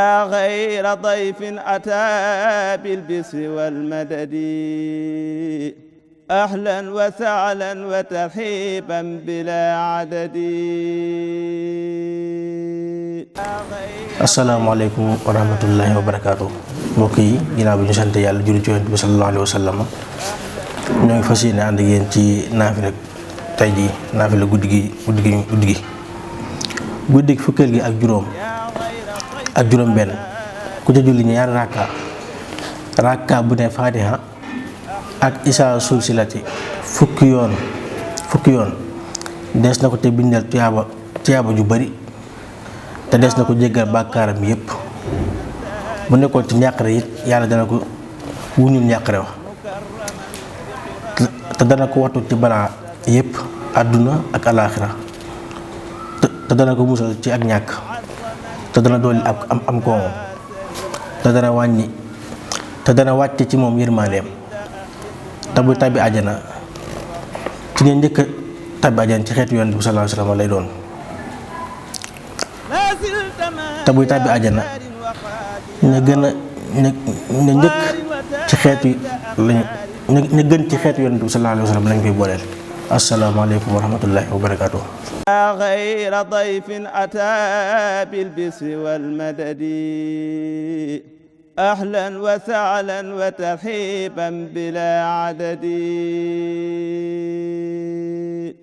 غير ضيف أتى بالبسر والمدد أهلا وسهلا وترحيبا بلا عدد. asalaamaaleykum wa rahmatullahi wa barakaatu. mbokk yi ginnaaw bi ñu sant yàlla julli ci Yonent bi sallallahu alayhi wa sallam ñoo ngi fas yéene ànd ak yéen ci naafila tey jii naafila guddi fukkeel gi ak juróom benn ku ca julli ñaari rakka bu ne Fatiha ak Isaa sulsilati fukki yoon des na ko te bindal tuyaaba ju bari te des na ko jéggal bàkkaaram yépp. bu nekkoon ci njàqare it yàlla dana ko wuñul njàqare wax te dana ko wattu ci balaa yépp àdduna ak alaaxira te dana ko musal ci ak ñàkk te dana dolli ak am koomam te dana wàcce ci moom yërmandeem te buy tàbbi àjjana ci ña njëkk a tàbbi àjjana ci xeetu Yonent bi sallallahu alayhi wa sallam lay doon. te buy tàbbi àjjana ña njëkk ci xeetu ña gën ci xeetu Yonent bi sallallahu alayhi wa sallam lañ koy booleel. asalaamaaleykum wa rahmatullahi wa barakaatu. غير ضيف أتى بالبسر والمدد أهلا وسهلا وترحيبا بلا عدد.